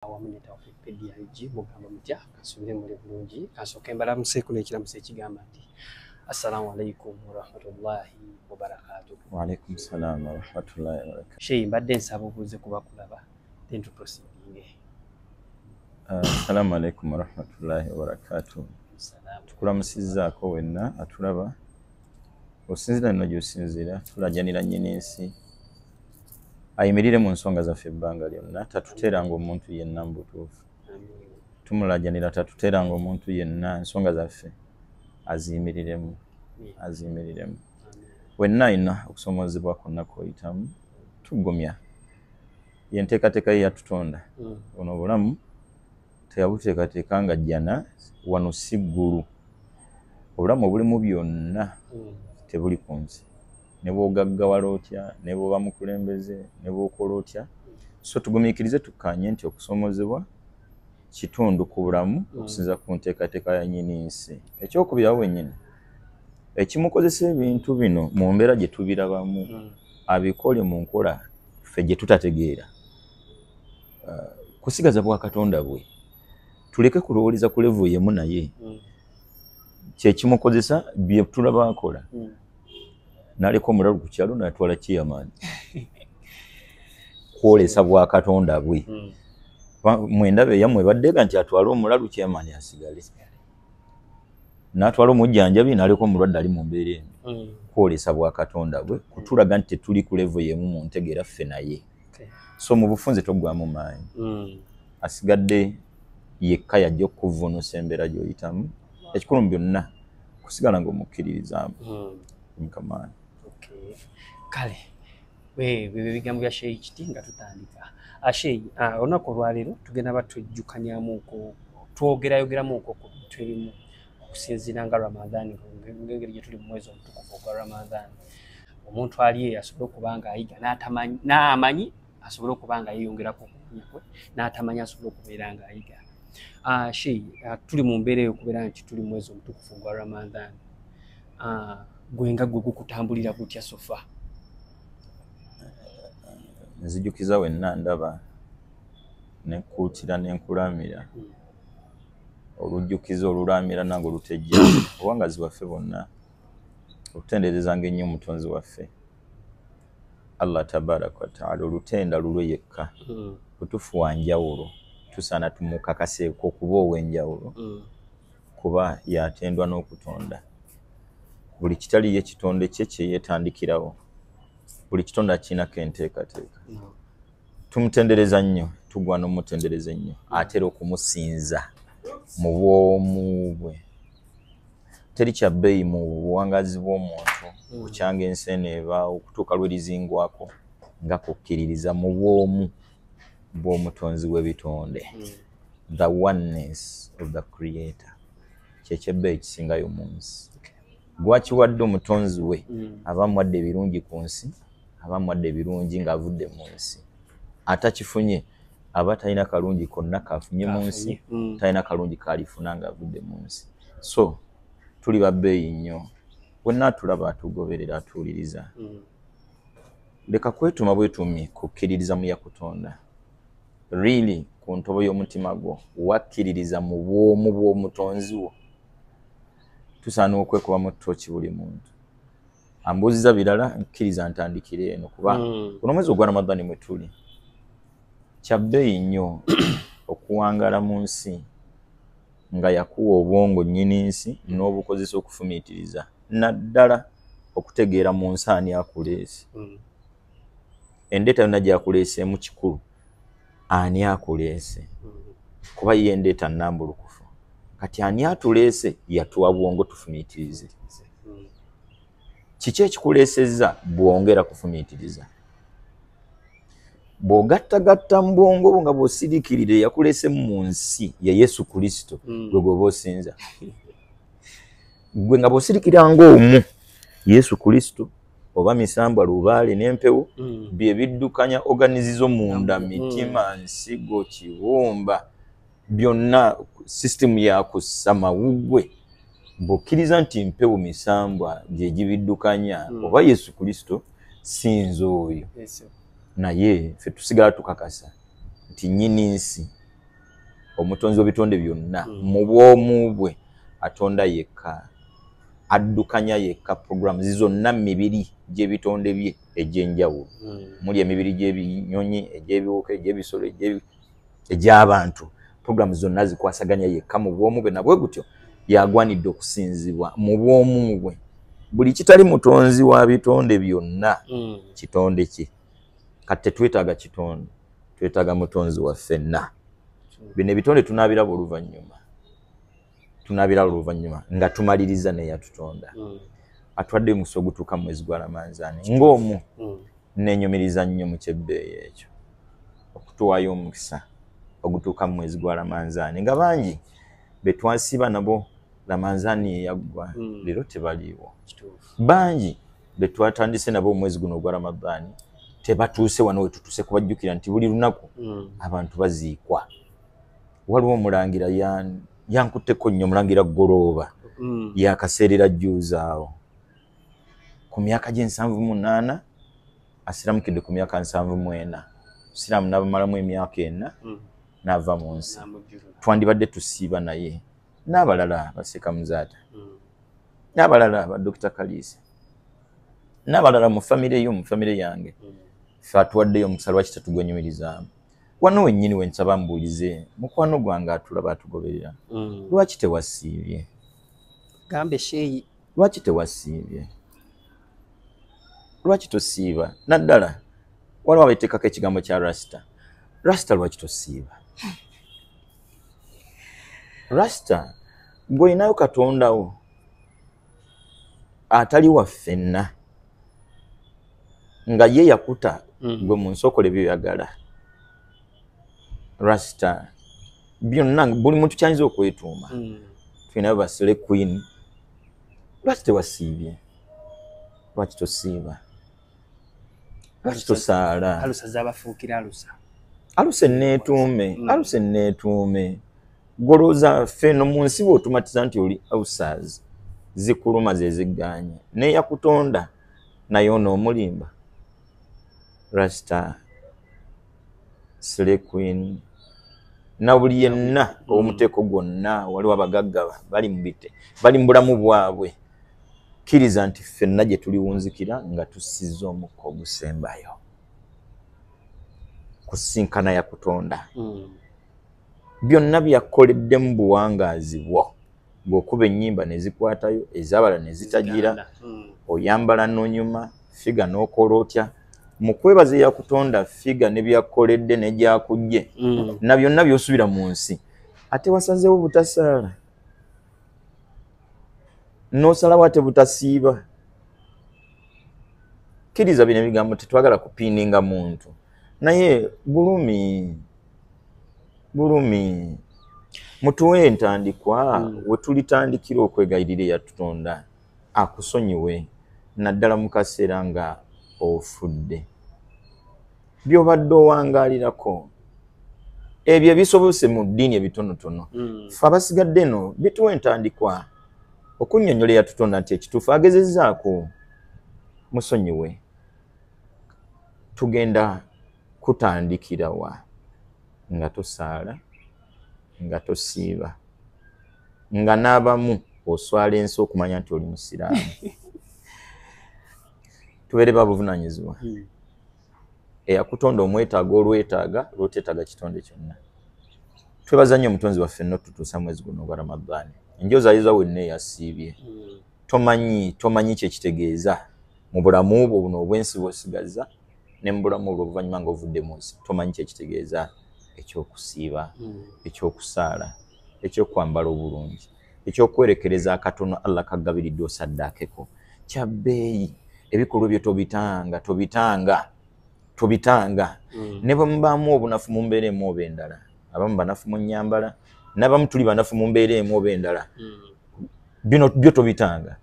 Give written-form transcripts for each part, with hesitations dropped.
Awamu ne Tawfiq PDIG, mugamba mutya? Kansubire muli bulungi. Kansooke mbalamuseeko n'ekiramuso ekigamba nti assalamu alaikum warahmatullahi wabarakatuh. Waalaikum salaam warahmatullahi wabarakatuh. Sheyi, mbadde nsaba obuuze kuba kulaba, then tuproceedinge. Assalamu alaikum warahmatullahi wabarakatuh. Salaamu. Tukulamusizzaako wenna atulaba, osinziira nno gy'osinziira. Tulajanira nnyini nsi ayimirire mu nsonga zaffe ebbanga lyonna, tatuteeranga omuntu yenna mu butuufu. Amiina. Tumulajanira tatuteeranga omuntu yenna, ensonga zaffe aziyimiriremu. Amiina. Aziyimiriremu. Amiina. Wenna alina okusomoozebwa kwonna kw'oyitamu, tugumya yenteekateeka ye yatutonda. Buno obulamu teyabuteekateeka nga jjana, wano si ggulu. Obulamu obulimu byonna tebuli ku nsi, ne bw'ogaggawala otya, ne bw'oba mukulembeze, ne bw'okola otya. So tugumiikirize, tukkaanye nti okusomoozebwa kitundu ku bulamu okusinziira ku nteekateeka ya nnyini nsi. Ekyokubiri, awo wennyini ekimukozesa ebintu bino mu mbeera gye tubirabamu, abikole mu nkola ffe gye tutategeera, kusigaza bwakatonda bwe, tuleke kulowoleza ku level yemu naye. Kyekimukozesa bye tulaba akola, n'aleka omulalu ku kyalo n'atwala chairman, kwolesa bwakatonda bwe. Mwendaba eyammwe baddega nti atwale omulalu, chairman asigale, n'atwala omujjanjabi n'aleka omulwadde ali mu mbeera embi, kwolesa bwakatonda bwe, kutulaga nti tetuli ku level yemu mu ntegeera ffe naye. So mu bufunze toggwamu maanyi. Asigadde yekka yajja okuvuunusa embeera gy'oyitamu. Ekikulu mu byonna kusigala ng'omukkiririzaamu Mukama. Okay. Kale bwe bigambo bya Sheyi Kiti nga tutandika. Sheyi, olunaku olwaleero tugenda batwejjukanyamuko, twogerayogeramuko ku bintu ebimu okusinziira nga Ramadhan, ng'engeri gye tuli mu mwezi omutukuvu ogwa Ramadhan. Omuntu ali eyo asobole okuba nga ayiga, n'atamanyi n'amanyi asobole okuba nga yeeyongerako okumanya kwe, n'atamanyi asobole okubeera ng'ayiga. Sheyi, tuli mu mbeera eyo okubeera nti tuli mu mwezi omutukuvu ogwa Ramadhan. Gwe nga gwe gukutambulira gutya so far? Nzijukiza wenna ndaba nenkuutira nenkulamira olujjukiza olulamira nange olutejja obuwangazi bwaffe bwonna, okutenderezanga ennyo omutonzi waffe Allah tabaraka wataala, olutenda lulwe yekka. Butuufu wa njawulo, tusaana tumukakaseeko okuba ow'enjawulo, kuba yatendwa n'okutonda buli kitali ye kitonde kye kyeyeetandikirawo. Buli kitonde akirinako enteekateeka. Tumutendereza nnyo, tugwana omutendereza ennyo, ate era okumusinza mu bwomu bwe. Teri kya bbeeyi mu buwangazi bw'omuntu kukyanga ensi eno ebaawo okutuuka lwe lizingwako nga kukkiririza mu bwomu bw'omutonzi w'ebitonde, the oneness of the creator. Kyekyebbeeyi kisingayo mu nsi. Gwakiwadde omutonzi we, aba amuwadde ebirungi ku nsi, aba amuwadde ebirungi ng'avudde mu nsi. Atakifunye aba talina kalungi konna kafunye mu nsi, talina kalungi kalifuna ng'avudde mu nsi. So tuli babbeeyi nnyo. Wenna atulaba, atugoberera, atuwuliriza, leka kwetuma bwetumye kukkiririza mu yakutonda. Really, ku ntobo y'omutima gwo wakkiririza mu bwomu bw'omutonzi wo? Tusaana okwekubamu ttooki buli muntu. Ambuuziza birala, nkkiriza ntandikire eno, kuba guno omwezi ogwa Ramadhani mwe tuli kya bbeeyi nnyo okuwangaala mu nsi nga yakuwa obwongo nnyini nsi n'obukozesa okufumiitiriza, naddala okutegeera mu nsi ani akuleese. Endeeta yonna gy'akuleeseemu kikulu ani akuleese, kuba ye endeeta nnambulukufu. Kati ani atuleese yatuwa bwongo tufumiitirize. Kiki ekikuleesezza? Bwongera kufumiitiriza, bw'ogattagatta mu bwongo bwo nga bw'osiriikirira eyakuleese mu nsi ye Yesu Kristo, gwe gwoba osinza, gwe nga bw'osirikira ng'omu Yesu Kristo oba misambwa, lubaale n'empewo, bye biddukanya organizizo munda, mitima, nsigo, kibumba, byonna sisitemu yakussa mawuggwe. Bw'okkiriza nti mpewo, misambwa gye gibiddukanya oba Yesu Kristo, sinza oyo. Naye ffe tusigala tukakasa nti nnyini nsi Omutonzi w'ebitonde byonna mu bwomu bwe atonda yekka, addukanya yekka programs zonna mibiri gy'ebitonde bye egy'enjawulo. Muli emibiri gy'ebinyonyi, egy'ebiwuka, egy'ebisolo, egy'abantu. Programs zonna zikwasaganya yekka mu bwomu bwe, nabwe gutyo yagwanidde okusinzibwa mu bwomu bwe. Buli kitali mutonzi wa bitonde byonna kitonde ki. Kati tetwetaaga kitonde, twetaaga mutonzi wa ffenna. Bino ebitonde tunaabiraba oluvannyuma, tunaabiraba oluvannyuma nga tumaliriza neyatutonda. Atwadde omukisa ogutuuka mu mwezi gwa Ramanzaani ng'omu neenyumiriza nnyo mu kyebbeeyi ekyo, okutuwaayo omukisa ogutuuka mu mwezi gwa Ramanzaani nga bangi be twasiiba nabo Ramanzaani eyaggwa leero tebaliiwo. Bangi be twatandise nabo omwezi guno ogwa Ramadhaani tebatuuse wano we tutuuse, kubajjukira nti buli lunaku abantu baziikwa. Waliwo omulangira yankutteko nnyo, omulangira Golooba, yakaseerera jjuuzaawo ku myaka gye 78, asiramukidde ku myaka 74, siraamu n'abamalamu emyaka 4 n'ava mu nsi. Twandibadde tusiiba naye n'abalala Baseeka Muzaata, n'abalala ba Dr. Kaliisa, n'abalala mu famire yo, mu famire yange. Ffe atuwaddeyo omukisa, lwaki tetugwenyumirizaamu? Wano wennyini we nsaba mbuulize mukwano gwange atulaba atugoberera, lwaki tewasiibye? Gambe sheeyi, lwaki tewasiibye? Lwaki tosiiba? Naddala waliwo abeteekako ekigambo kya rasita. Rasita, lwaki tosiiba? Rasita, gw'olinayo Katondawo atali wa ffenna nga ye yakuta gwe mu nsi okola ebyoyagala. Rasita, byonna buli muntu kyayinza okwetuuma, tulinayo basile queen. Lwaki tewasiibye? Lwaki tosiiba? Lwaki tosaala? Alusa zabafuukira alusa. Alusa enneetuume, alusa enneetuume. Golowooza ffe no mu nsi bw'otumatiza nti oli ulcers zikuluma ze zigganye, neyakutonda naye onoomulimba. Rasita, slay queen, na buli yenna omuteeko gwonna, waliwo abagagga bali mu bite, bali mu bulamu bwabwe. Kkiriza nti ffenna gye tuliwunzikira nga tussizza omukka ogusembayo kusinkana yakutonda. Byonna byakoledde mu buwangaazi bwo, bw'okuba ennyimba ne zikwatayo, ez'abalala ne zitagira, oyambala n'onyuma, figa n'okola otya, mu kwebaza eyakutonda figa ne byakoledde ne gyakujje na byonna by'osuubira mu nsi, ate wasazeewo butasaala, n'osalawo ate butasiiba. Kkiriza bino ebigambo, tetwagala kupiininga muntu, naye bulumi bulumi. Mutuwe entandikwa we tulitandikira okwegayirira eyatutonda akusonyiwe, naddala mu kaseera nga ofudde. By'obadde owangaalirako ebyo ebisobose mu ddiini ebitonotono, ffe abasigadde eno bituwe entandikwa okunnyonnyola eyatutonda nti ekituufu agezezzaako, musonyiwe. Tugenda kutandikira wa nga tosaala, nga tosiiba, nga n'abamu oswala ensi okumanya nti oli musiraamu? Tubeere babuvunaanyizibwa. Eyakutonda omwetaaga olwetaaga lwoteetaaga kitonde kyonna. Twebaza nnyo omutonzi waffe nno tutuusa mwezi guno ogwa Ramadhaani. Enjozayoza wenna eyasiibye, tomanyi tomanyi kyekitegeeza mu bulamu bwo buno obw'ensi bw'osigaza ne mu bulamu bwo oluvannyuma ng'ovudde mu nsi. Tomanyi kyekitegeeza ekyokusiiba, ekyokusaala, ekyokwambala obulungi, ekyokwerekereza akatono Allah kagabiridde osaddaakeko. Kya bbeeyi. Ebikolwa ebyo tobitanga, tobitanga, tobitanga. Ne bwe mubaamu obunafu mu mbeera emu oba endala, abamu banafu mu nnyambala, n'abamu tuli banafu mu mbeera emu oba endala, bino byo tobitanga.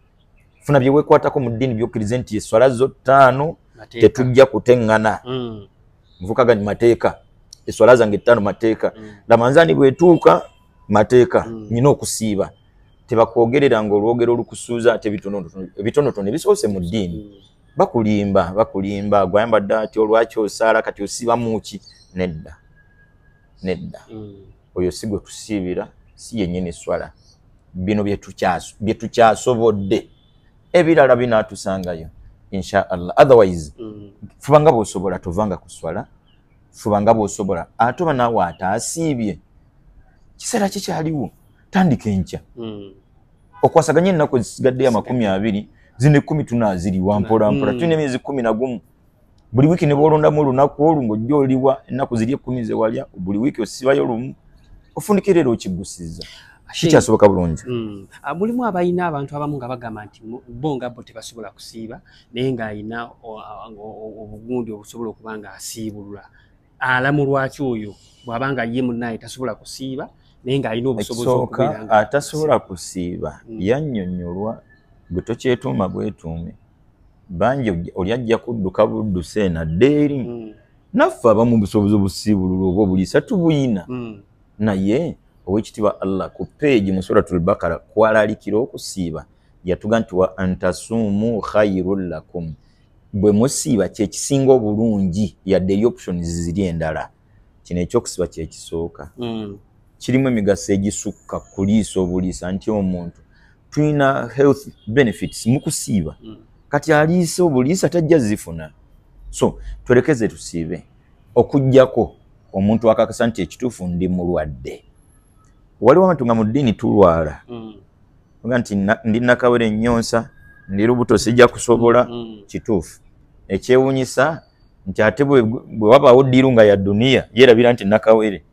Funa bye weekwatako mu ddiini by'okkirize nti esswala zo 5 tetujja kuteŋŋana. Nvukaga ni mateeka, esswala zange 5 mateeka, Ramanzaani bw'etuuka mateeka, nnina okusiiba. Tebakwogerera ng'olwogero olukusuuza ate ebitonotono ebisoose mu ddiini. Bakulimba, bakulimba, gwayambadde atyo, lwaki osaala, kati osiiba mu ki? Nedda, nedda. Oyo si gwe tusiibira, si yennyini swala. Bino bye tukyasobodde, ebirala binaatusangayo insha Allah. Otherwise fuba nga bw'osobola, tovanga ku swala, fuba nga bw'osobola. Ate oba naawe ataasiibye, kiseera kikyaliwo, tandika enkya. Okwasaganya ennaku ezisigaddeyo 20, zino 10 tunaaziriwa mpola mpola. Tulina emyezi 11. Buli wiiki ne bw'olondamu olunaku olwo ng'ojja oliwa ennaku ziri 10 ze walya, buli wiiki osibayo lumu, ofundikira era okiggusiza. Kikyasoboka bulungi. Mulimu abalina abantu abamu nga bagamba nti bo nga bo tebasobola kusiiba, naye ng'alina obugundi obusobola okuba nga asiibulula. Alamulwaki oyo bw'aba nga ye munnaye tasobola kusiiba naye ng'alina obusobozi okubeera nga atasobola kusiiba? Yannyonnyolwa, gwe tokyetuuma bwetuume. Bangi oli ajja kudduka budduse enadde eri. Naffe abamu obusobozi obusiibulula oba obuliisa tubuyina, naye owekitiibwa Allah ku peegi mu Suratul Bakara kwalalikira okusiiba, yatuga nti wa antasuumu khairul lakum, bwe musiiba kyekisinga obulungi, yadde eri options ziri endala. Kino ekyokusiiba kyekisooka. Kirimu emigaso egisukka kuliisa obuliisa, nti omuntu tulina health benefits mu kusiiba. Kati aliisa obuliisa tajja zifuna. So twelekeze tusiibe, okuggyako omuntu akakasa nti ekituufu ndi mulwadde. Waliwo abantu nga mu ddiini tulwala, nga nti ndi nakawere ennyonsa, ndi lubuto sijja kusobola. Kituufu. Ekyewuunyisa nti ate bwe wabaawo ddiiru nga ya duniya, yeerabira nti nakawere,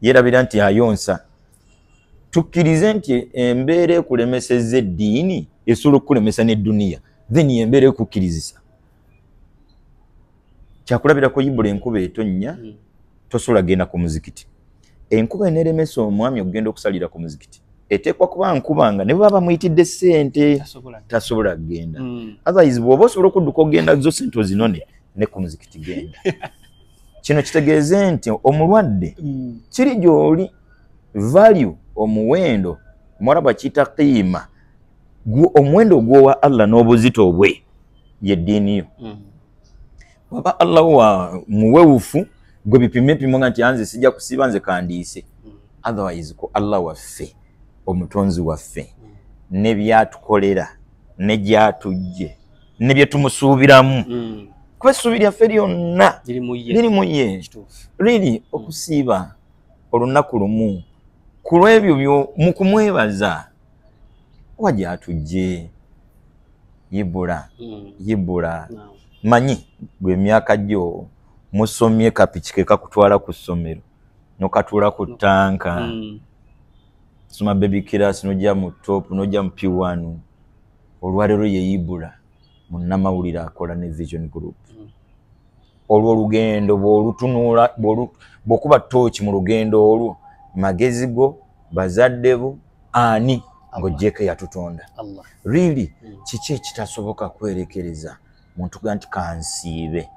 yeerabira nti ayonsa. Tukkirize nti embeera ekulemesezza eddiini esobola okukulemesa n'edduniya, then embeera ekukkirizisa. Kyakulabirako Ibula, enkuba etonnya, tosobola genda ku muzikiti. Enkuba eneremesa omwami okugenda okusalira ku muzikiti, eteekwa kuba nkuba nga ne baba bamuyitidde ssente tasobola kugenda. Otherwise bw'oba osobola okudduka okugenda zo ssente ozinone, ne ku muzikiti genda. Kino kitegeeze nti omulwadde kiri gy'oli value, omuwendo, Omuwarabu akiyita qiima, omuwendo ogw'owa Allah n'obuzito bwe ye ddiini yo. Waba Allah wa muwewufu, gwe bipime pimo nga nti anze sijja kusiiba, nze kandiise. Otherwise ku Allah waffe, omutonzi waffe, ne byatukolera, ne gyatujje, ne bye tumusuubiramu, kuba essuubi lyaffe lyonna liri mu ye. Liri okusiiba olunaku lumu ku lw'ebyo mu kumwebaza wa gyatujje. Ibula, Ibula, manyi gwe emyaka gyo musomye kapiki ke kakutwala ku ssomero, nokatuula ku ttanka, soma baby class, nojja mu top, nojja mu P1. Olwaleero ye Ibula munnamawulire akola ne Vision Group. Olwo olugendo bw'olutunula, bw'okuba tooki mu lugendo olwo, magezi go, bazadde bo, ani ng'oggyeko eyatutonda? Really, kiki ekitasoboka kwerekereza muntu ga nti kansiibe,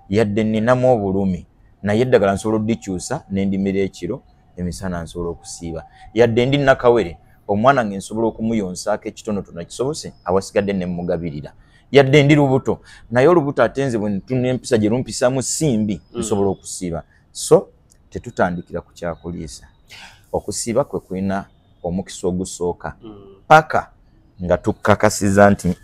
yadde nninamu obulumi, naye eddagala nsobola oddikyusa n'endimira ekiro, emisana nsobola okusiiba. Yadde ndi nakawere, omwana nge nsobola okumuyonsaako ekitonotono kisobose, awasigadde ne mmugabirira. Yadde ndi lubuto, naye olubuto ate nze bwe ntunula empisa gye lumpisaamu si mbi, nsobola okusiiba. So tetutandikira ku kyakuliisa. Okusiiba kwe kulina omukisa ogusooka paka nga tukkakasiza nti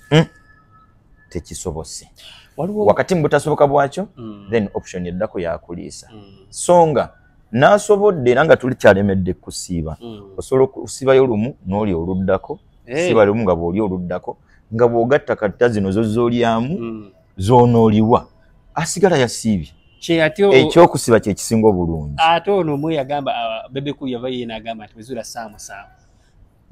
tekisobose. Wakati mu butasoboka bwakyo, then option eddako yakuliisa. So nga n'asobodde era nga tuli kyalemedde kusiiba, osobola okusiibayo lumu n'oli oluddako, siba lumu nga bw'oli oluddako, nga bw'ogatta katta zino zo z'olyamu z'onooliwa, asigala yasiibye. Ekyokusiba kye kisinga obulungi. Ate ono omwe yagamba Bebe Cool yava ye n'agamba nti wezula saamu saamu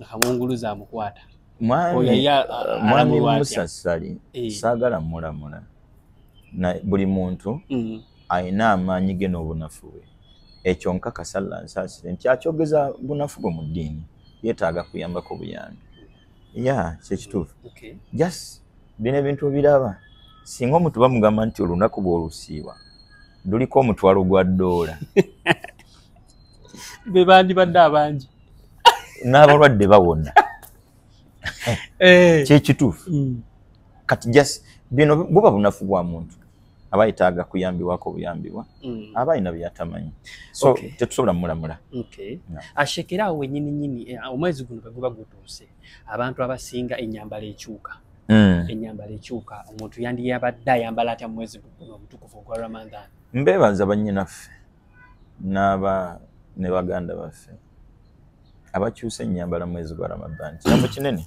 akamunguluza amukwata. Mwami Musa Ssali, saagala mulamula, buli muntu alina amaanyi ge n'obunafu bwe. Ekyo nkakasa Allah nsaasire nti akyogeza bunafu bwe mu ddiini, yeetaaga kuyambako buyambi. Ya kyekituufu. Just bino ebintu obiraba, singa omuntu bamugamba nti olunaku bw'olusiiba luliko $1,000,000, be bandibadde abangi n'abalwadde bawona. Kyekituufu. Kati just bino buba bunafu bwa muntu. Aba yetaaga kuyambibwako buyambibwa, aba alina byatamanyi, so tetusobola mulamula. Sheikh, era awo wennyini nnyini, omwezi guno bwe guba gutuuse, abantu abasinga ennyambala ekyuka. Ennyambala ekyuka, omuntu yandiyabadde ayambala atya mu mwezi guno omutukuvu ogwa Ramadan? Mbeebaza bannyinaffe n'aba ne baganda baffe abakyusa ennyambala mu mwezi gwa Ramadan. Kigambo kinene.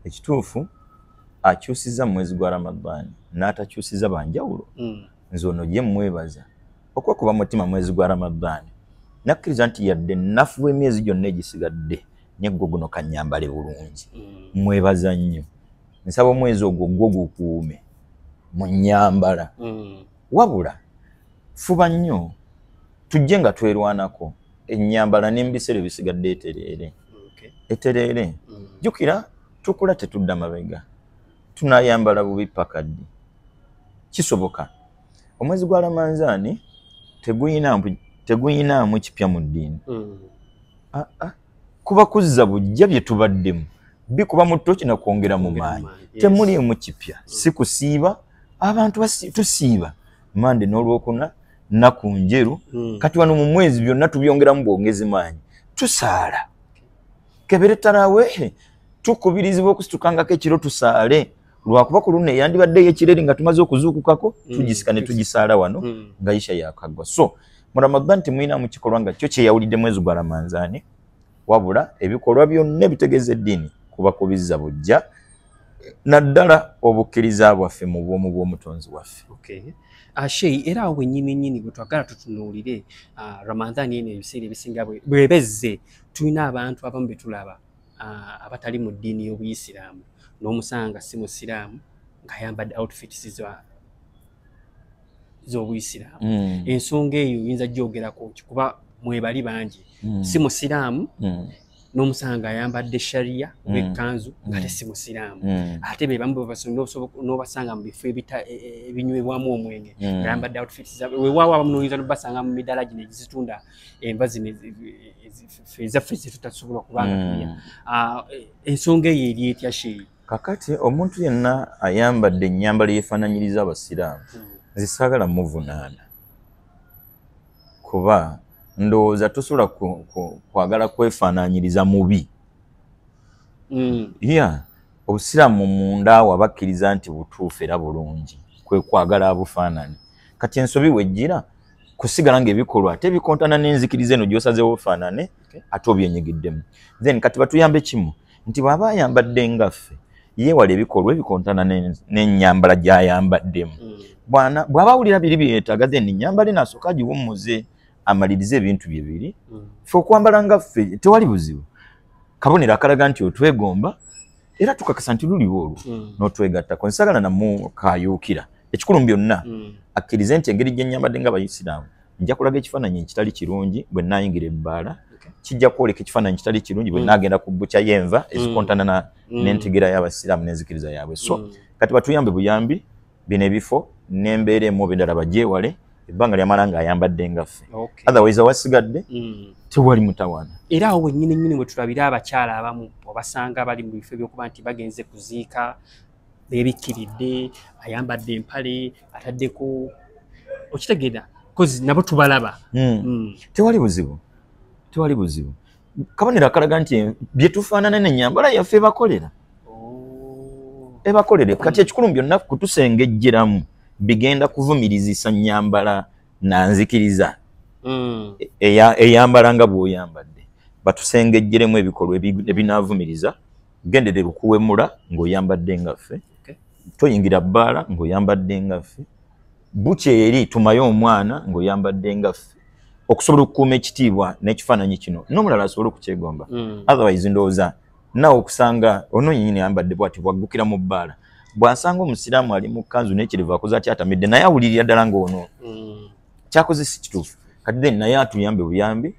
Ekituufu, akyusiza mu mwezi gwa Ramadan n'atakyusiza banjawulo. Nze ono ye mmwebaza okwekuba mutima mwezi gwa Ramadan, nakkiriza nti yadde nnafu emyezi gyonna egisigadde, neggo guno kannyambale bulungi. Mwebaza nnyo, nsaba omwezi ogwo gwo gukuume mu nnyambala. Wabula fuba nnyo tujje nga twerwanako ennyambala n'ebiseera ebisigadde etereere, etereere. Jjukira tukula, tetudda mabega. Tunayambala bubi paka ddi? Kisoboka omwezi gwa Ramanzaani teguyinaamu kipya mu ddiini. Ah, ah. Kuba kuzza bujja bye tubaddemu, bikuba mu ttoki nakwongera mu maanyi. Temuliimu kipya, si kusiiba. Abantu tusiiba Mande n'Olwokuna, nnaku njeru. Kati wano mu mwezi byonna tubyongeramu bwongezi maanyi. Tusaala kebere tarawehe, tukubirizibwa okusitukangako ekiro tusaale, lwakuba ku luno eyandibadde ey'ekireri nga tumaze okuzuukukako, tugisika ne tugisaala wano nga isha yakaggwa. So mu Ramadan temulinamu kikolwa nga kyo kyeyawulidde mwezi gwa Ramanzaani, wabula ebikolwa byonna ebitegeeza eddiini kuba kubizza bujja, naddala obukkiriza bwaffe mu bwomu bw'omutonzi waffe. Okay. Sheikh, era awo wennyini nnyini bwe twagala tutunuulire Ramadan eno, ebiseera ebisinga bwebezze tulina abantu abamu be tulaba abatali mu ddiini y'Obuyisiraamu, n'omusanga si musiraamu ng'ayambadde outfits z'Obuyisiraamu. Ensonga eyo oyinza gyogerako ki? Kuba mwebali bangi, si musiraamu, n'omusanga ayambadde sharia oba ekkanzu ng'ate si musiraamu. Ate be bamu n'obasanga mu bifo ebinywebwamu omwenge ng'ayambadde outfits weewaawo abamu n'oyinza n'obasanga mu midaala gino egizitunda enva zino ezaffe zetutasobola kubanga tulya. Ensonga eyo eri etya, Sheikh? Kakati omuntu yenna ayambadde ennyambala yeefaananyiriza abasiraamu, nze saagala muvunaana, kuba ndowooza tosobola kwagala kwefaananyiriza mubi. Ya obusiraamu munda awo abakkiriza nti butuufu era bulungi, kwe kwagala abufaanane. Kati ensobi wejjira kusigala ng'ebikolwa ate bikontana n'enzikiriza eno gy'osazeewo ofaanane, ate obyenyigiddemu. Then kati batuyambe kimu nti bw'aba ayambadde ngaffe, yeewala ebikolwa ebikontana n'ennyambala gy'ayambaddemu. Bw'aba awulira biri byeyeetaaga, then ennyambala eno asooka agiwummuze, amalirize ebintu bye biri. Ffe okwambala nga ffe tewali buzibu, kabonero akalaga nti otwegomba era tukakasa nti luliwo olwo n'otwegattako. Nsagala namukayuukira. Ekikulu mu byonna, akkirize nti engeri gye nnyambadde nga Bayisiraamu, nja kulaga ekifaananyi ekitali kirungi bwe naayingira ebbaala, kijja kwoleka ekifaananyi kitali kirungi bwe naagenda ku bukya y'enva ezikontana n'entegeera y'Abasiraamu n'enzikiriza yaabwe. So kati batuyambe buyambi, bino ebifo n'embeera emu oba endala bagyewale ebbanga lyamala ng'ayambadde nga ffe. Otherwise awasigadde tewali mutawaana. Era awo wennyini nnyini we tulabira abakyala abamu obasanga bali mu bifo ebyokuba nti bagenze kuziika, beebikkiridde, ayambadde empale ataddeko, okitegeera, kozi nabo tubalaba. Tewali buzibu, tewali buzibu. Kabonero akalaga nti bye tufaanana n'ennyambala yaffe ebakolera. Ebakolere. Kati ekikulu mu byonna, kutusengejjeramu bigenda kuvumirizisa nnyambala nanzikiriza eyambala nga bw'oyambadde. Batusengejjeremu ebikolwa ebinaavumiriza. Genderera okuwemula ng'oyambadde nga ffe, toyingira bbaala ng'oyambadde nga ffe, bukya eri tumaye omwana ng'oyambadde nga ffe, okusobola okukuuma ekitiibwa n'ekifaananyi kino n'omulala asobole okukyegomba. Otherwise ndowooza naawe okusanga ono yennyini ayambadde bwati, bwaggukira mu bbaala, bw'asanga omusiraamu ali mu kkanzu n'ekirevu akoze atya, atamidde, naye awulirira ddala ng'ono kyakoze si kituufu. Kati then naye atuyambe buyambi,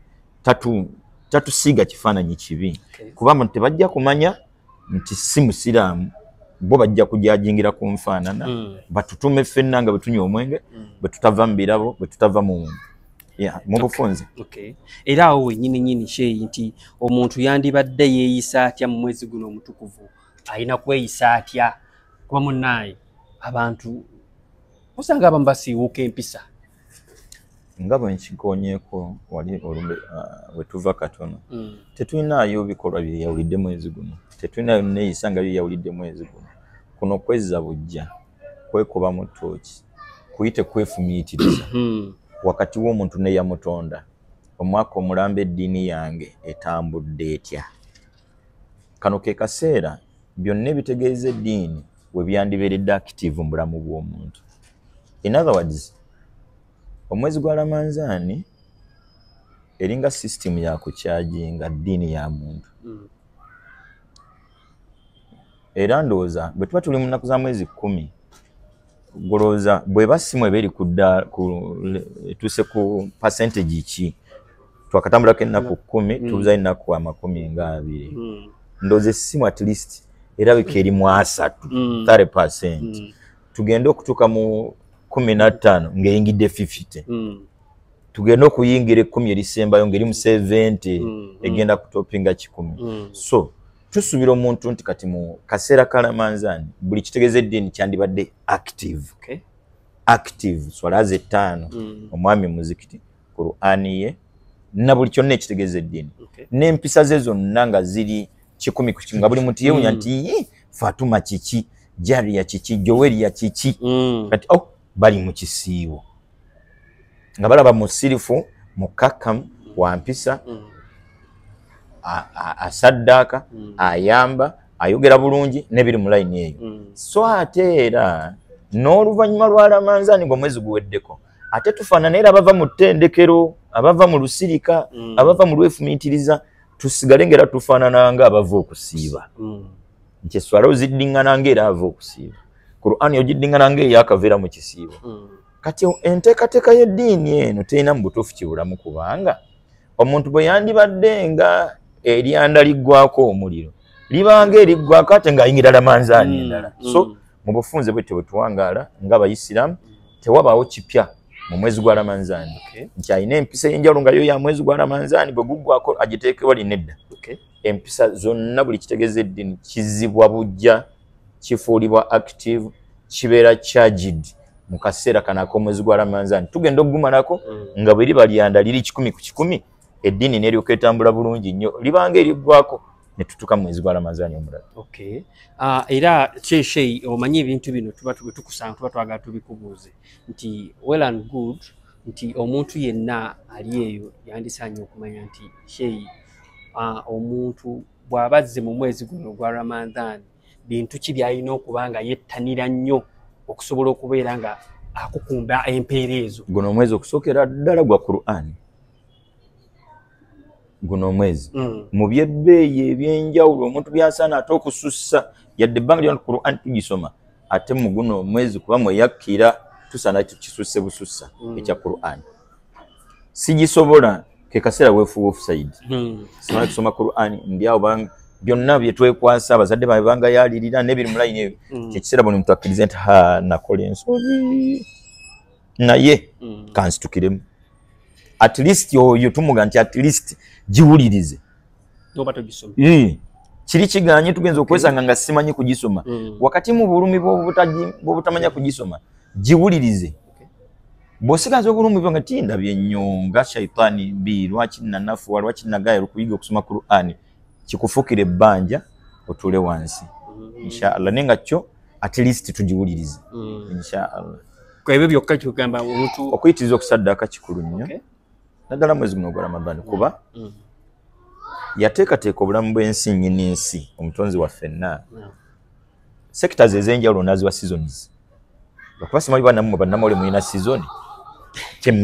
tatusiiga kifaananyi kibi, kubanga tebajja kumanya nti si musiraamu. Bo bajja kujajingira ku nfaanana, batutume ffenna nga bwe tunywa omwenge, bwe tutava mu birabo, bwe tutava mu yeah, mu bufunze. Okay. Era awo wennyini nnyini, Sheikh, nti omuntu yandibadde yeeyisa atya mu mwezi guno omutukuvu? Alina kweyisa atya? Kuba munnaaye abantu Osanga abamu basiiwuuka empisa. Nga bwe nkikonyeeko wali olumbe we tuva katono, tetulinaayo bikolwa byeyawulidde mwezi guno, tetulinayo neeyisa nga byeyawulidde mwezi guno. Kuno kwezza bujja, kwekuba mu ttooki, kuyite kwefumiitiriza wakati w'omuntu neyamutonda. Omwaka omulamba eddiini yange etambudde etya? Kano ke kaseera byonna ebitegeeza eddiini we byandibeeredde active mu bulamu bw'omuntu. In other words, omwezi gwa Ramanzaani eringa system ya kukyajinga ddiini ya muntu. Era ndowooza bwe tuba tuli mu nnaku za mwezi 10, golowooza bw'eba simu eba eri etuuse ku percentage ki, twakatambulako ennaku 10, tubuzayo ennaku 20. Ndowooza essimu at least erabika eri mu 30, 30%. Tugende okutuuka mu 15 ng'eyingidde 50. Tugende okuyingira 10 erisembayo ng'eri mu 70, egenda kutopinga 100. So tusuubira omuntu nti kati mu kaseera ka Ramanzaani buli kitegeeza eddiini kyandibadde active. Active, swala ze 5, omwami muzikiti, Qur'ani ye, na buli kyonna ekitegeeza eddiini. N'empisa ze zonna nga ziri 100 ku 100, nga buli muntu yeewuunya nti Fatuma kiki, Jaria kiki, Joweria kiki. Kati oh, bali mu kisiibo nga balaba musirifu, mukakkamu, wa mpisa, asaddaaka, ayamba, ayogera bulungi n'ebiri mu layini eyo. So ate era n'oluvannyuma lwa Ramanzaani ng'omwezi guweddeko, ate tufaanana era abava mu ttendekero, abava mu lusirika, abava mu lwefumiitiriza, tusigale ng'era tufaanana nga abava okusiiba. Nti esswala oziddiŋŋana ng'era ava okusiiba, Qur'ani ogiddiŋŋana ng'eyakaveera mu kisiibo. Kati enteekateeka y'eddiini eno terina mu butuufu kibulamu, kubanga omuntu bwe yandibadde nga eryanda liggwako omuliro, libanga eriggwako ate ng'ayingira Ramanzaani endala. So mu bufunze bwetyo bwe tuwangaala ng'Abayisiraamu, tewabaawo kipya mu mwezi gwa Ramanzaani. Nti alina empisa ey'enjawulo nga yo ya mwezi gwa Ramanzaani, bwe guggwako agiteekebwa linedda. Empisa zonna buli kitegeeza eddiini kizibwa bujja, kifuulibwa active, kibeera charged mu kaseera kano ak'omwezi gwa Ramanzaani. Tugenda okugumalako nga bwe liba lyanda liri 100 ku 100, eddiini n'eryoka etambula bulungi nnyo, libanga eriggwako ne tutuuka mu mwezi gwa Ramanzaani omulala. Era Sheikh, omanyi ebintu bino tuba tukusanga, tuba twagala tubikubuuze nti well and good nti omuntu yenna ali eyo yandisaanye okumanya nti Sheikh, omuntu bw'aba azze mu mwezi guno ogwa Ramadhan, bintu ki by'alina okuba nga yettanira nnyo okusobola okubeera nga akukumba empeera ezo? Guno omwezi okusookera ddala gwa Qur'an. Guno omwezi mu byebbeeyi ebyenjawulo omuntu by'asaana ate okusussa, yadde ebbanga lyonna Qur'an tugisoma, ate mu guno omwezi kuba mweyakkira tusaana kisusse busussa ekya Qur'an. Sigisobola, ke kaseera weefuwa offside. Simala kusoma Qur'an ndi awo, byonna bye twekwasa abazadde baabwe bangayaalirira n'ebiri mu layini eyo. Kyekiseera buli muntu akkirize nti ha, nakola ensobi, naye kansitukiremu. At least oyo tumuga nti at least giwulirize. Kiri kiganye tugenza okwesanga nga simanyi kugisoma. Wakati mu bulumi bw'obutamanya kugisoma, giwulirize. Bw'osigaza obulumi bwo nga tindabye ennyo nga shaitaani mbi, lwaki nanafuwa, lwaki nagaya okuyiga okusoma Qur'ani, kikufukira ebbanja otuule wansi. Inshallah, naye nga kyo at least tugiwulirize. Inshallah. Ebyo byokka kyogamba omuntu okuyitiriza okusaddaaka kikulu nnyo, naddala mwezi guno ogwa Ramadhan, kuba yateekateeka obulamu bw'ensi nnyini nsi, omutonzi waffe nna, sectors ez'enjawulo n'aziwa seasons. Lwakuba simanyi bannammwe bannamawulire mulina season,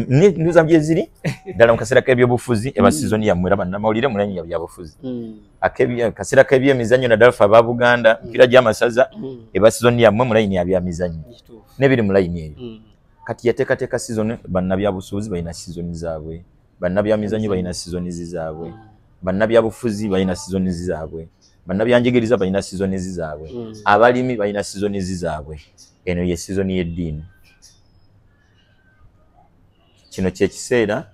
nduza gyeziri ddala mu kaseera k'ebyobufuzi eba season yammwe, era bannamawulire mulanyi byabufuzi. Akaseera k'ebyemizannyo, naddala ffe aba Buganda, mipiira gy'amasaza, eba season yammwe mu layini ya byamizannyo n'ebiri mu layini eyo. Kati yateekateeka season, bannabyabusuubuzi balina season zaabwe, bannabyamizannyo balina seasons zaabwe, bannabyabufuzi balina seasons zaabwe, bannabyanjigiriza balina seasons zaabwe, abalimi balina seasons zaabwe. Eno ye season y'eddiini. Kino kyekiseera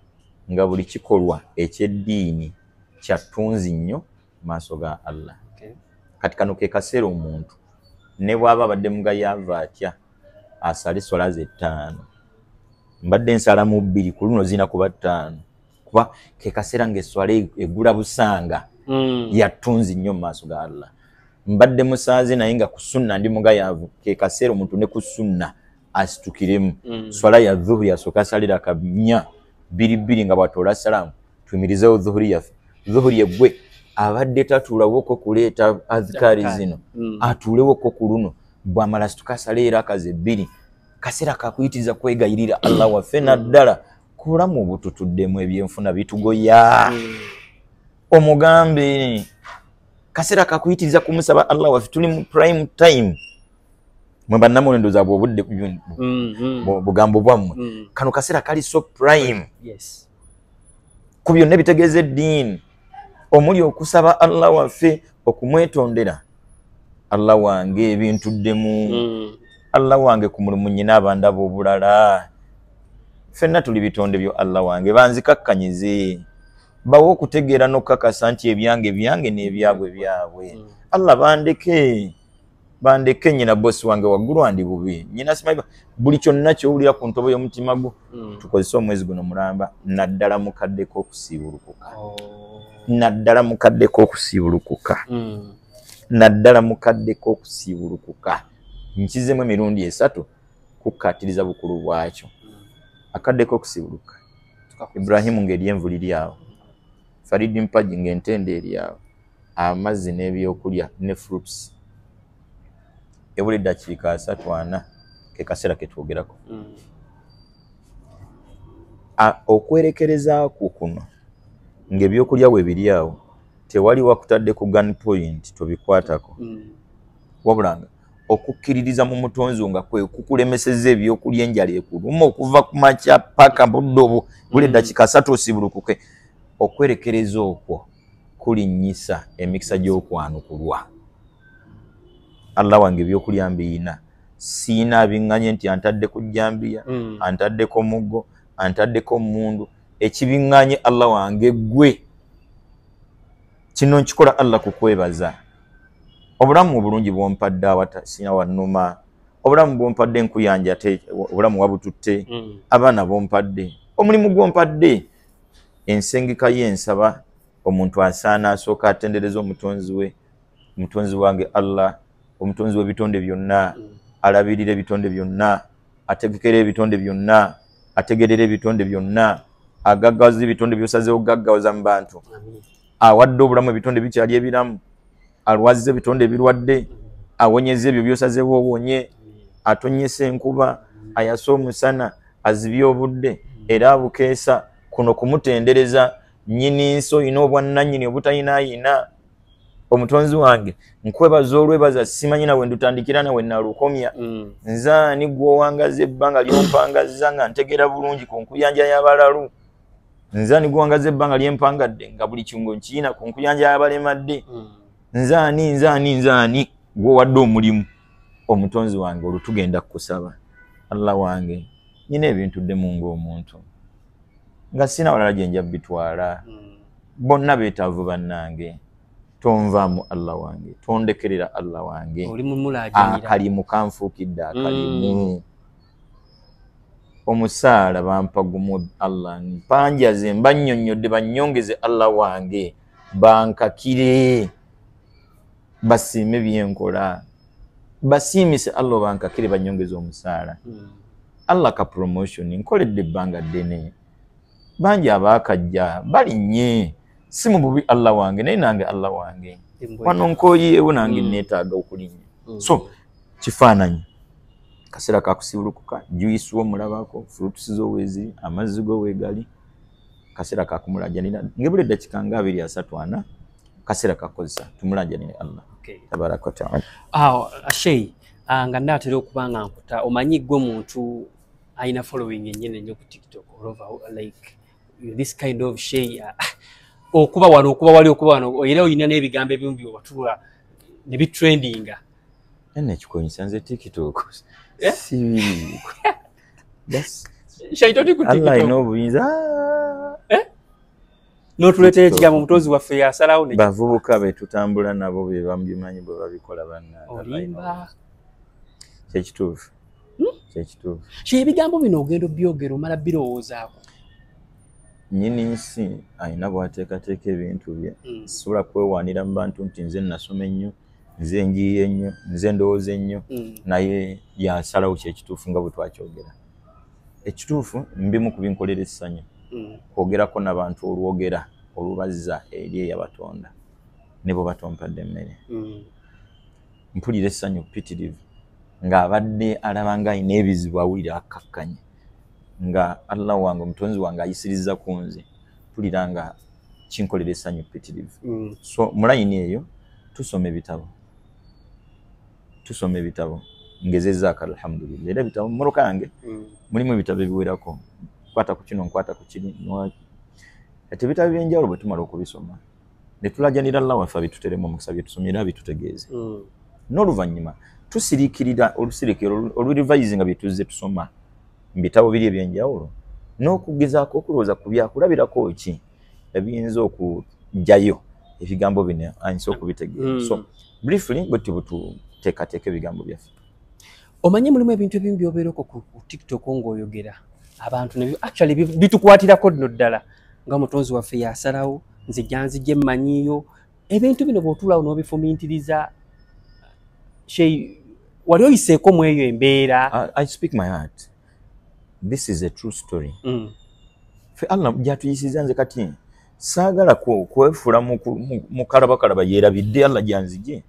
nga buli kikolwa eky'eddiini kya ttunzi nnyo mu maaso ga Allah. Kati kano ke kaseera omuntu ne bw'aba abadde mugayaavu atya, Asale swala ze 5. Mbadde nsala mu 2 ku luno zina kuba 5. Kuba ke kaseera ng'esswala egula busanga. Yatunzi nnyo mu maaso ga Allah. Mbadde musaaze naye nga ku sunna ndi mugayavu, ke kaseera omuntu ne ku sunna asitukiremu. Swala ya dhuhuri asooka asalira kamya 2 nga bw'atoola salaamu, tuyimirizeewo dhuhuri yaffe. Dhuhuri yeggwe abadde tatuulawoko kuleeta adhikaari zino, atuulewoko ku luno, bw'amala asituka asale era akaze 2. Kaseera kakuyitiriza kwegayirira Allah waffe naddala ku bulamu obututuddemu, ebyenfuna bitugoya. Omugambe kaseera kakuyitiriza kumusaba Allah waffe, tuli mu prime time. Mwe bannammwe ndowooza bwe obudde bugambo bwammwe. Kano kaseera kali so prime. Yes. Ku byonna ebitegeeza eddiini omuli okusaba Allah waffe, okumwetondera Allah wange ebintuddemu, Allah wange ku mulimu nnyina abandaba obulala. Ffenna tuli bitonde byo Allah wange, banzikakkanyize, bawe okutegeera n'okukakasa nti ebyange byange n'ebyabwe byabwe. Allah bandeke, bandeke nnyina bosi wange waggulu andi bubi, nnyina simanyi buli kyonna ky'owulira ku ntobo y'omutima gwo. Tukozese omwezi guno mulamba, naddala mukadde k'okusiibulukuka. Naddala mukadde k'okusiibulukuka. Naddala mukadde k'okusiibulukuka. Nkizemu emirundi 3 kukkaatiriza bukulu bwakyo. Akadde k'okusiibuluka. Ibrahimu ng'eryenvu liri awo, Faridi Mpagi ng'entende eri awo, amazzi n'ebyokulya ne fruits. Ebuli ddakiika 3 4 ke kaseera ke twogerako. Okwerekereza kwo kuno ng'ebyokulya we biri awo, tewali wakutadde ku gun point tobikwatako. Wabula nga okukkiririza mu mutonzi nga kwe kukulemesezza ebyokulya enjala ekuluma okuva ku makya paka budde obwo, buli ddakiika 3 osibulukuke. Okwerekereza okwo kulinnyisa emikisa gy'okwanukulwa. Allah wange ebyokulya mbiyina, siina biŋŋanye nti antadde ku jjambiya, antaddeko muggo, antaddeko mmundu, ekibiŋŋanye Allah wange ggwe. Kino nkikola Allah kukwebaza. Obulamu obulungi bw'ompadde awata sina wannuma, obulamu bw'ompadde enkuyanja ate obulamu wabututte, abaana b'ompadde, omulimu gw'ompadde. Ensengeka y'ensaba omuntu asaana asooka atendereza omutonzi we, omutonzi wange Allah, omutonzi w'ebitonde byonna, alabirira ebitonde byonna, ategekera ebitonde byonna, ategerera ebitonde byonna, agaggawaza ebitonde by'osazeewo okugaggawaza mu bantu, awadde obulamu ebitonde bikyali ebiramu, alwazza ebitonde ebirwadde, awonyeza ebyo by'osazeewo owonye, atonnyesa enkuba, ayasa omusana, azibye obudde, era abukeesa. Kuno kumutendereza nnyini nsi oyina obwannannyini obutayinaayina. Omutonzi wange nkwebaza olwebaza, simanyi nawe ndutandikira nawe nalukomya. Nze ani gw'owangaza ebbanga ly'ompangazza nga ntegeera bulungi ku nkuyanja y'abalalu? Nze ani gw'owangaza ebbanga ly'empangadde nga buli kiungo nkiyina ku nkuyanja y'abalemadde? Nze ani, nze ani, nze ani gw'owadde omulimu? Omutonzi wange olwo tugenda kukusaba. Allah wange nnyina ebintuddemu ng'omuntu nga sina walala gye nja bitwala, bonna beetaavu bannange. Tonvaamu Allah wange, tondekerera Allah wange. Akalimu kanfuukidde akalimu. Omusaala bampa gumu Allah, mpanjaze mbannyonnyodde bannyongeze Allah wange, bankakire basiime byenkola, basiimise Allah bankakire bannyongeze omusaala. Allah ka promotion nkoledde ebbanga ddene, bangi abaakajja balinnye, si mu bubi Allah wange, naye nange Allah wange wano nkooyeewo nange neetaaga okulinnya. So kifaananyi kaseera kakusiibulukuka, juice wo mulabako, fruits zo weeziri, amazzi go weegali, kaseera kakumulajanira ngebula eddakiika nga 2 3 4, kaseera kakozesa tumulajanire Allah tabaraka wa taala. Sheikh, nga nnaatera okuba nga nkuta, omanyi ggwe muntu alina following ennyene nnyo ku TikTok all over, like this kind of Sheikh, okuba wano okuba wali okuba wano, era olina n'ebigambo ebimu by'obatula ne bitrendinga. Ene ekikonyisa nze TikTok sibiriiko. Sheikh, toli ku TikTok. Allah alina obuyinza. N'otuleetera ekigambo omutonzi waffe yasalawo. Bavubuka be tutambula nabo be bamubimanyi bwe babikola bannange. Olimba. Kyekituufu. Kyekituufu. Kye ebigambo bino ogenda obyogera omala birowoozaako. Nnyini nsi alina bw'ateekateeka ebintu bye. Sobola kwewaanira mu bantu nti nze nasoma ennyo, nze njiiya ennyo, nze ndowooza ennyo, naye yasalawo kyekituufu nga bwe twakyogera. Ekituufu mbimu ku binkolera essanyu kwogerako n'abantu olwogera olubazza eri eyabatonda ne bwe batompadde emmere. Mpulira essanyu ppitirivu ng'abadde alaba nga alina ebizibu awulira akkakkanye nga Allah wange omutonzi wange ayisiriza ku nze, mpulira nga kinkolera essanyu ppitirivu. So mu layini eyo tusoma ebitabo, tusoma ebitabo ngezezzaako alhamdulillah. Era ebitabo mu mmotoka yange mulimu ebitabo ebiwerako, nkwata ku kino, nkwata ku kiri. Kati ebitabo ebyenjawulo bwe tumala okubisoma ne tulajanira Allah waffe abituteremu omukisa, bye tusomye era abitutegeeze. N'oluvannyuma tusiriikirira olusirikiro olurivayizinga bye tuzze tusoma mu bitabo biri ebyenjawulo n'okugezaako okulowooza ku byakulabirako ki ebiyinza okuggyayo ebigambo bino ayinza okubitegeera. So briefly bwe tuba tuteekateeka ebigambo byaffe. Omanye mulimu ebintu ebimu by'obeerako ku TikTok ng'oyogera abantu actually bitukwatirako nno ddala nga mutonzi waffe yasalawo nze gyanzijje mmanyiiyo. Ebintu bino bw'otuulawo n'obifumintiriza, Sheikh, wali oyiseeko mu eyo embeera? I speak my heart. This is a true story. Ffe Allah gyatuyisiza nze kati saagala kwefuula mu kalabakalaba yeerabidde Allah gyanzije.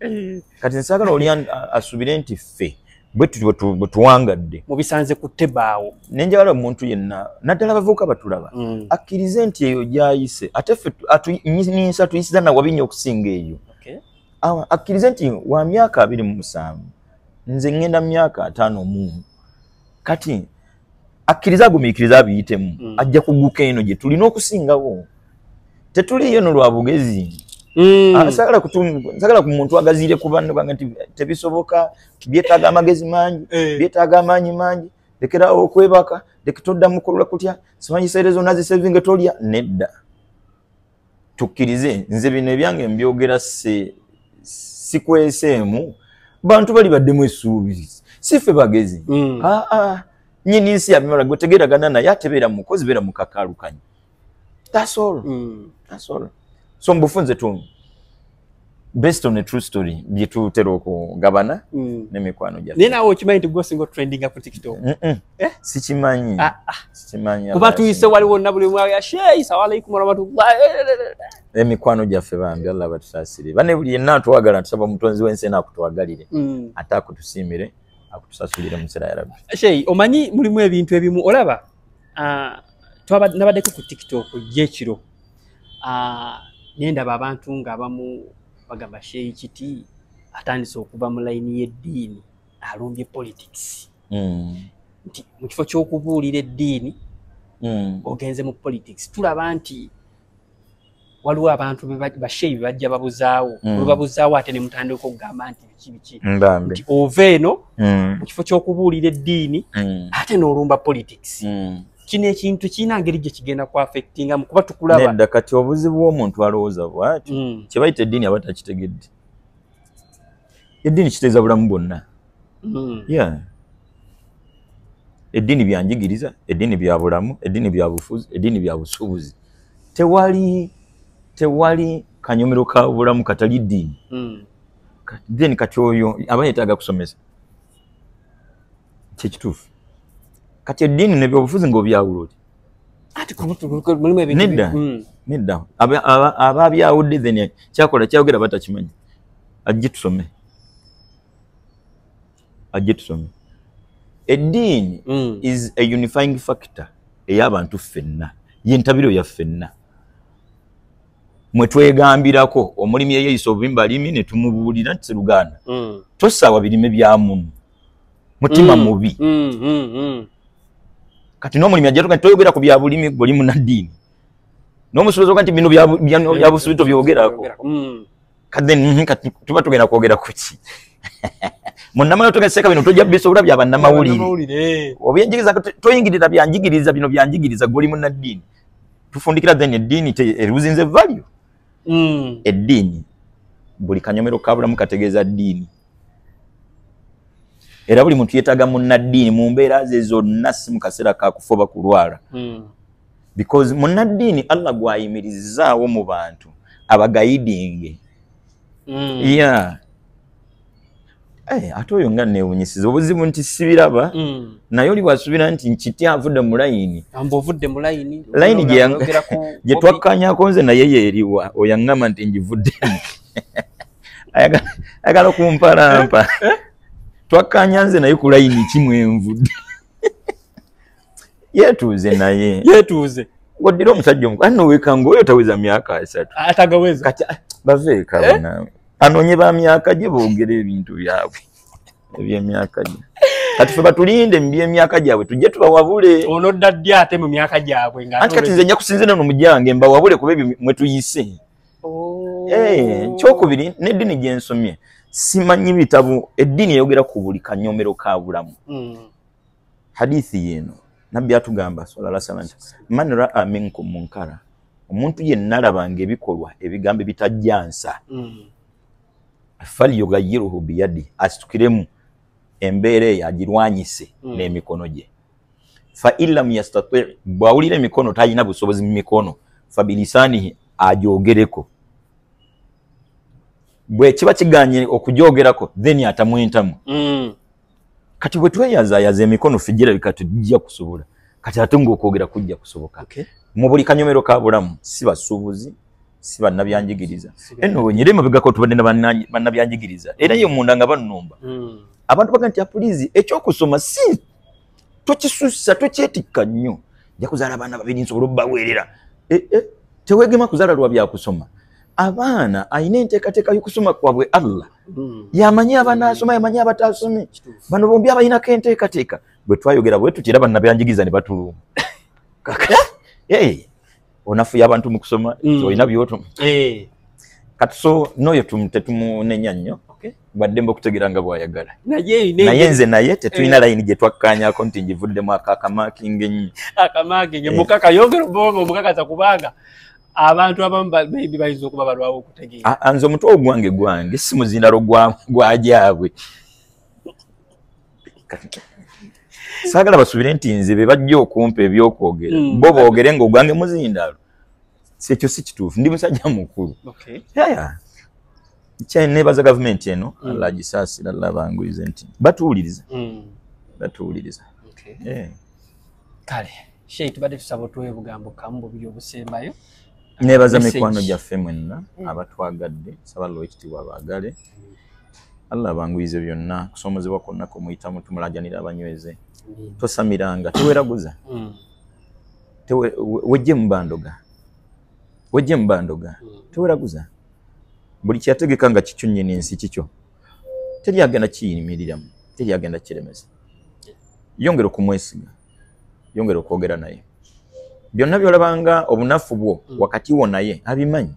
Kati nsaagala oli asuubire nti ffe bwe tuti bwe tuwangadde mubisanze ku tebaawo. Ne njagala omuntu yenna naddala abavubuka batulaba akkirize nti eyo gy'ayise ate ffe nnyinsa tuyisiza nawabi nnyo okusinga eyo. Akkirize nti wa myaka 27 nze ŋŋenda mu myaka 50 kati akkirize agumiikirize abiyitemu, ajja kugguka eno gye tulina okusingawo. Tetuliyo eno lwa bugezi. Saagala ku muntu agaziire ku banno bange nti tebisoboka, byetaaga amagezi mangi, byetaaga amaanyi mangi, lekerawo okwebaka, leka toddamu kukola kutya, simanyi seere zonna zisevinge tolya. Nedda, tukkirize. Nze bino ebyange mbyogera sikweseemu, bantu bali baddemu essuubi, si ffe bagezi. Nnyini nsi yabimala, gwe tegeeragana naye atebeera mukozi, beera mukakaalukanyi. That's all. That's all. So mbufunze tu based on a true story bye tutera okugabana n'emikwano gyaffe. Naye naawe okimanyi nti gwe osinga otrendinga ku TikTok? Sikimanyi. Sikimanyi. Kuba tuyise wali wonna buli mwa Sheikh, assalamu alaikum warahmatullahi. Emikwano gyaffe bambi Allah batusaasire. Bane buli yenna atwagala tusaba omutonzi w'ensi eno akutwagalire. Ate akutusiimire, akutusasulire mu nsi ya Rabbi. Sheikh, omanyi mulimu ebintu ebimu olaba nabaddeko ku TikTok gy'ekiro nendaba abantu ng'abamu bagamba Sheikh Kiti atandise okuva mu layini y'eddiini alumbye politics. Nti mu kifo ky'okubuulira eddiini ogenze mu politics. Tulaba nti waliwo abantu basheyi bajja babuzaawo, olubabuzaawo ate ne mutandika okugamba nti biki biki. Nti ova eno mu kifo ky'okubuulira eddiini ate n'olumba politics. Kino ekintu kirina ngeri gye kigenda ku affectinga mu kuba tukulaba. Nedda, kati obuzibu bw'omuntu alowooza bw'ati kye bayita eddiini aba takitegedde. Eddiini kitegeeza bulamu bwonna. Eddiini byanjigiriza, eddiini bya bulamu, eddiini bya bufuzi, eddiini bya busuubuzi. Tewali kanyomero ka bulamu katali ddiini. Then kati oyo aba yeetaaga kusomesa. Kye kituufu. Kati eddiini n'ebyobufuzi ng'obyawula oti? Ate mulimu ebintu. Nedda. Nedda. Ababyawudde then kyakola kyayogera batakimanyi. Ajje tusome. Ajje tusome. Eddiini is a unifying factor ey'abantu ffenna. Ye ntabiro ya ffenna. Mwe twegambirako omulimi eyeeyisa obubi mu balimi ne tumubuulira nti Sseruganda tosaawa birime bya munno. Mutima mubi. Kati n'omulimi ajja tuga nti toyogera ku bya bulimi gwe oli munnaddiini. N'omusuubuzi oga nti bino bya busuubuzi tobyogerako. Kati then kati tuba tugenda kwogera ku ki? Munnamawulire tugenda seeka bino tojja bisobola bya bannamawulire. Obyenjigiriza toyingirira byanjigiriza bino byanjigiriza gwe oli munnaddiini. Tufundikira then eddiini eruzinze value. Eddiini buli kanyomero ka bulamu kategeeza ddiini. Era buli muntu yeetaaga munnaddiini mu mbeera ze zonna, si mu kaseera ka kufa oba kulwala. Because munnaddiini Allah gw'ayimirizaawo mu bantu abaguidinge. Yeah. Ate oyo nga neewunyisiza obuzibu nti sibiraba. Naye oli bw'asuubira nti nkiti avudde mu layini. Amba ovudde mu layini. Layini gye twakkaanyako nze naye yeeriwa, oyo aŋŋamba nti ngivuddemu. Ayagala okumpalampa. Twakkaanya nze naye ku layini ki mwenvudde. Yeetuuze naye. Yeetuuze. Ng'oddira omusajja omukulu, anno weekanga oyo taweza myaka 3. Atagaweza. Kati baveeka bonna. Anoonye ba myaka gye boogere ebintu byabwe eby'emyaka gye. Kati ffe batulinde mu by'emyaka gyabwe tujje tubawabule. Onodda ddi ate mu myaka gyabwe nga anti kati nze nja kusinziira no mugyange mbawabule kuba ebyo mwe tuyise. Ekyokubiri n'eddiini gye nsomye simanyi bitabo, eddiini eyogera ku buli kanyomero ka bulamu. Hadithi yeno Nabbi atugamba sallallahu alaihi wasallam, man ra'a minkum munkara, omuntu yenna alabanga ebikolwa ebigambo ebitajjansa, falyughayyiruhu biyadi, asitukiremu embeera eyo agirwanyise n'emikono gye. Fa illam yastati', bw'awulira emikono talina busobozi mu mikono, fa bilisanihi, agyogereko. Bwe kiba kiganye okugyogerako, then atamwentamu. Kati bwe tweyazayaza emikono ffe girabika tujja kusobola, kati ate ng'okwogera kujja kusoboka. Mu buli kanyomero ka bulamu, si basuubuzi, si bannabyanjigiriza. Eno wenyere emabegako tubadde na bannabyanjigiriza, era ye munda nga bannumba. Abantu baga nti apulizi ekyokusoma si tokisussa, tokyetikka nnyo, nja kuzaala abaana babiri nsobole obbaweerera. Teweegema kuzaala lwa byakusoma. Abaana alina enteekateeka y'okusoma kwabwe Allah yamanyi abanaasoma, yamanyi abataasome. Bano bombi abalinako enteekateeka. Bwe twayogera bwe tuti era bannabyanjigiriza ne batuluma. Onafuya abantu mu kusoma, olina by'oto. Kati so n'oyo tetumunenya nnyo, baddembe okutegeera nga bw'ayagala. Naye nze naye tetulina layini gye twakkaanyako nti ngivuddemu akamakinga ennyo. Akamakinga mukaka yongera obwongo omukakasa kubanga abantu abamu maybe bayinza okuba balwawo okutegeera. Nze omutwe ogwange gwange si muzindalo gwa gyabwe. Saagala basuubire nti nze be bajja okumpa ebyokwogera, bo boogere ng'ogwange muzindalo. Si ekyo si kituufu, ndi musajja mukulu. Neebaza gavumenti eno, Allah agisaasira, Allah abanguyize nti batuwuliriza. Batuwuliriza. Kale Sheikh, tubadde tusaba otuwe obugambo kamu bubiri obusembayo. Neebaza mikwano gyaffe mwenna abatwagadde, nsaba Allah ow'ekitiibwa abaagale. Allah abanguyize byonna, kusoomozebwa kwonna kumuyitamu tumulajanira abanyweze. Tosamiranga, teweraguza. Wejje mu bandoga. Wejje mu bandoga. Teweraguza. Buli kyategeka nga kikyo nnyini nsi kikyo. Teri agenda kiyimiriramu, teri agenda kiremesa. Yongera okumwesiga, yongera okwogera naye. Byonna by'olabanga obunafu bwo wakati wo naye abimanyi.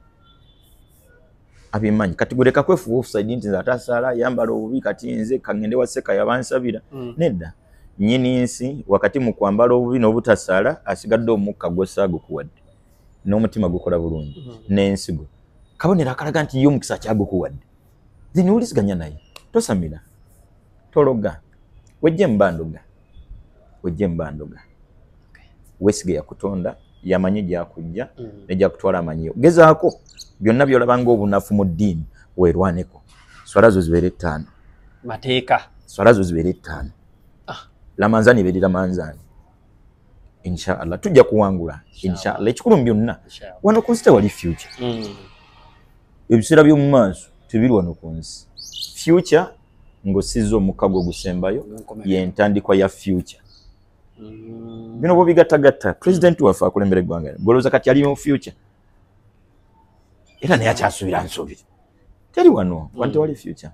Abimanyi. Kati guleka kwefuwa offside nti nze atasaala yambala obubi kati nze kangende wa Seka yabansabira. Nedda. Nnyini nsi wakati mu kwambala obubi n'obutasaala asigadde omukka gw'ossa gukuwadde. N'omutima gukola bulungi. N'ensigo. Kabonero akalaga nti ye omukisa kyagukuwadde. Then owuliziganya naye. Tosamira. Tologa. Wejje mu bandoga. Wejje mu bandoga. Weesige yakutonda, yamanyi gy'akujja ne gy'akutwala amanyiyo. Gezaako byonna by'olabanga obunafu mu ddiini weerwaneko. Swala zo zibeere 5. Mateeka. Swala zo zibeere 5. Lamanzani ebeere lamanzani. Insha Allah tujja kuwangula. Insha Allah ekikulu mu byonna. Wano ku nsi tewali future. Ebiseera by'omu maaso tebiri wano ku nsi. Future ng'osizza omukka gwo ogusembayo y'entandikwa ya future. Bino bw'obigattagatta, pulezidenti waffe akulembera eggwanga golowooza kati ali mu future. Era naye akyasuubira nsuubire. Teri wano, wano tewali future.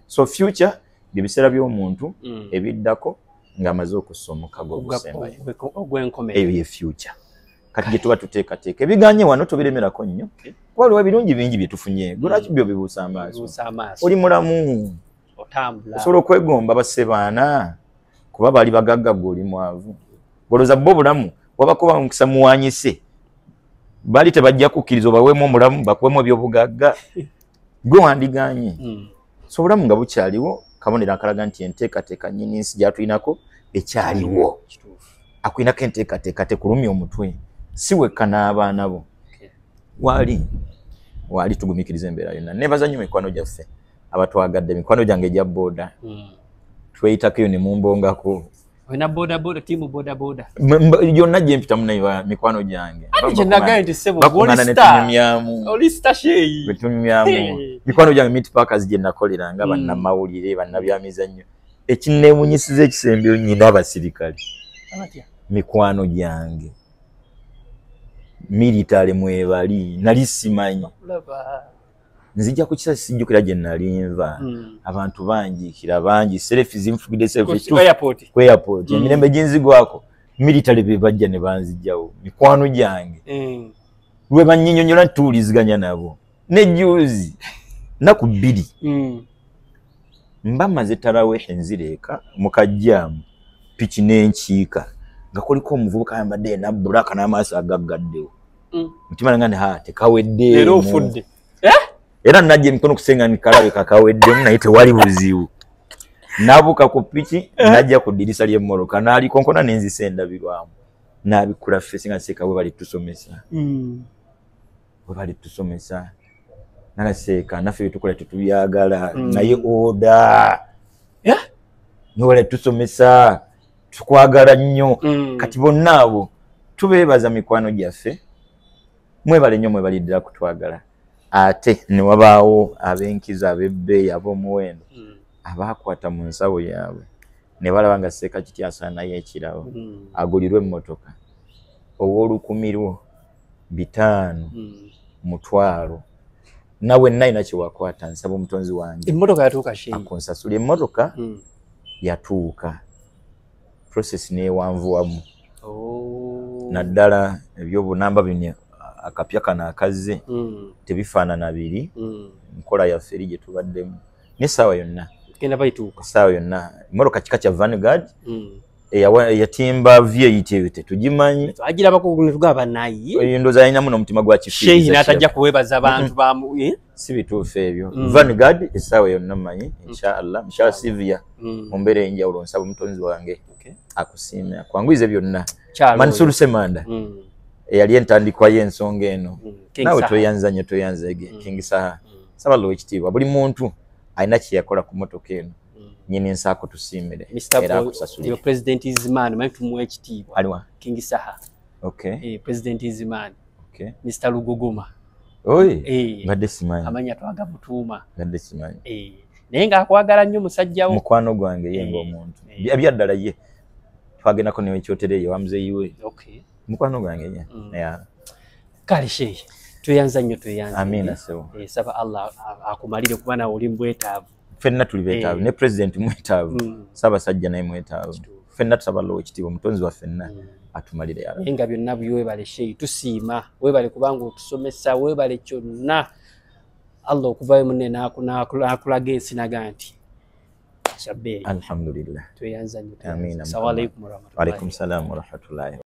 So future bye biseera by'omuntu ebiddako ng'amaze okussa omukka gwe ogusembayo. Eyo ye future. Kati gye tuba tuteekateeka ebiganye wano tubiremerako nnyo. Waliwo ebirungi bingi bye tufunye, lwaki byo bibuusa amaaso? Oli mulamu, osobola okwegomba bassebaana kuba baali bagagga gwe oli mwavu. Golowooza bo obulamu wabako bamukisa muwanyise, baali tebajja kukkiriza obaweemu omulamu bakuweemu ebyobugagga, gwe wandiganye. So obulamu nga bukyaliwo, Kabonero akalaga nti enteekateeka nnyini nsi gy'atulinako ekyaliwo. Akulinako enteekateeka tekulumya omutwe, si wekka n'abaana bo. Waali tugumikiriza embeera yonna. Nebaza nnyo mikwano gyaffe abatwagadde, mikwano gyange egya booda. Tweyitako eyo ne mumbongako. Olina boda boda, tiimu boda boda. Yonna gye mpitamu naye mikwano gyange. Ate gye nagaye nti ssebo Bakuŋŋaana ne tunyumyamu. Oli star Sheikh. Bwe tunyumyamu. Mikwano gyange Meat Packers gye nakolera nga bannamawulire, bannabyamizannyo. Ekinneewuunyisiza ekisembyeyo nnyina abasirikale. Mikwano gyange. Military mwebali, nali simanyi. Nzija ku kisasi sijjukira gye nali nva. Abantu banjiikira bangi, selfie zinfugidde selfie. Ku airport. Ku airport. Emirembe ginzigwako. Military be bajja ne banzijjawo. Mikwano gyange. Lwe bannyinyonnyola ntuuliziganya nabo. Ne juzi nnaku 2. Mba mmaze tarawehe nzireeka mu kajjaamu piki n'enkiika nga kuliko omuvubuka ayambadde yenna bbulaaka n'amaaso agaggaddewo. Mutima nange nti tekaweddeemu. Leero ofudde. Era najja emikono kusenga nkalabe kakaweddemu naye tewali buzibu. Nabuuka ku piki najja ku ddirisa ly'emmoloka n'alikonkona ne nzisa endabirwamu. N'abikkula ffesi nga nseka bwe bali tusomesa. Bwe bali tusomesa. Nagaseeka naffe bye tukola tetubyagala naye oda. Niwale tusomesa tukwagala nnyo. Kati bonna abo tubeebaza mikwano gyaffe. Mwebale nnyo mwebali ddala kutwagala. Ate ne wabaawo ab'enkizo ab'ebbeeyi ab'omuwendo abaakwata mu nsawo yaabwe ne balaba nga Seeka Kiti asaanayo ekirabo agulirwe emmotoka ow'olukumi lwo 500 mutwalo. Nawe nalina kye wakwata, nsaba omutonzi wange. Emmotoka yatuuka Sheikh? Akunsasula. Emmotoka yatuuka. Process n'ewanvuwamu. Naddala ebyobunamba bino akapya kano akazze tebifaanana biri. Nkola yaffe eri gye tubaddemu. N'essaawa yonna. Genda bayituuka. Essaawa yonna. Emmotoka kika kya Vanguard. Eyatimba V8 eyo tetugimanyi. Agirabako ne tugaba naye. Eyo ndowooza alinamu n'omutima gwa kifiiriza. Sheikh n'atajja kuwebaza abantu bamu. Si bituufu ebyo. Vanguard essaawa yonna mmanyi. Inshallah. Inshallah Sylvia. Mu mbeera ey'enjawulo nsaba omutonzi wange akusiime akwanguyize byonna. Mansur Semanda. Eyali entandikwa y'ensonga eno. Naawe tweyanza nnyo tweyanzeege. King Saha. Nsaba Allah ow'ekitiibwa buli muntu alina kye yakola ku mmotoka eno. Nnyini nsaako tusiimire era akusasulire. President is man, manyi tumuwa ekitiibwa. Aliwa? King Saha. President is man. Mr. Lugogoma. Oi, mbadde simanyi. Amanya twagamutuuma. Mbadde simanyi. Naye ng'akwagala nnyo musajja wo. Mukwano gwange ye ng'omuntu. Ebyaddala ye. Twagendako ne Ekyotere eyo wa muzeeyi we. Mukwano gwange ye. Kale Sheikh, tweyanza nnyo tweyanza. Amiina ssebo. Saba Allah akumalire kuba nawe oli mbwetaavu. Ffenna tuli beetaavu. Ne president mwetaavu. Ssaabasajja naye mwetaavu. Ffenna tusaba Allah ow'ekitiibwa omutonzi waffe ffenna atumalire ya Rabbi. Naye nga byonna byewebale Sheikh, tusiima. Weebale kubanga otusomesa, weebale kyonna. Allah okuvayo munne n'akulaga ensi naga nti kyabbeeyi. Alhamdulillah. Tweyanza nnyo. Amiina. Assalamu alaikum warahmatullahi. Wa alaikum salaam warahmatullahi.